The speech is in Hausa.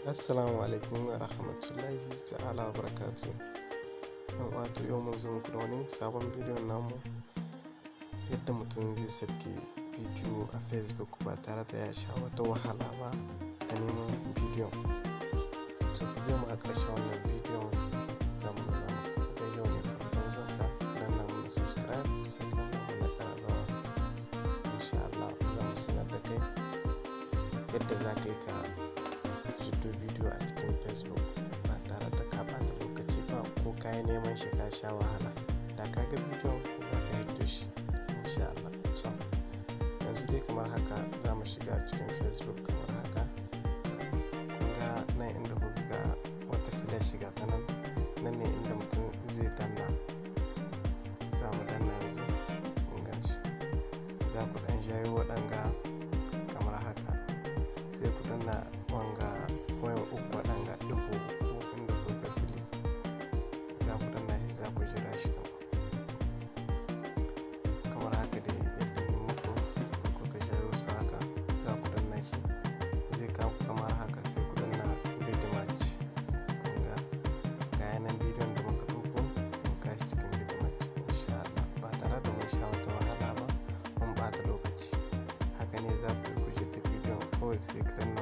Assalamu alaikum wa rahmatullahi ta'ala wa barakatuh. Yan uwa, to yau mun zo muku da wani sabon bidiyon namu, yadda mutum zai sabke bidiyo a Facebook ba tare da ya sha wata wahala ba ta neman bidiyon. To, ku biyo mu a ƙarshen wannan bidiyon, za mu nuna muku. Idan yau ne farkon zuwanka, ka danna mana subscribe, sai ka danna mana ƙararrawa. Insha Allah za mu sanar da kai yadda za ka yi ka fiddo bidiyo a cikin Facebook ba tare da ka ɓata lokaci ba ko ka yi neman shi ka sha wahala. Da ka ga bidiyon, za ka hiddo shi insha Allah. So yanzu dai kamar haka za mu shiga cikin Facebook kamar haka. So kun ga nan inda kuka ga wata flèche, ga ta nan, nan ne inda mutum zai danna. Za mu danna yanzu, kun gan shi. Za ku ɗan jayo waɗanga kamar haka, sai ku danna wanga wayan uku, waɗanga ɗigo uku inda kuka ga fili. Za ku danna shi, za ku jira shi kamar haka dai yadda ni muku. Kuka jayo su haka, za ku danna shi, zai kawo kamar haka, sai ku danna Vidmate. Kun ga, ga yanan bidiyon da muka ɗauko, mun kawo shi cikin Vidmate insha Allah, ba tare da mun sha wata wahala ba, mun ɓata lokaci. Haka ne za ku yi ku da bidiyon kawai, sai ka danna.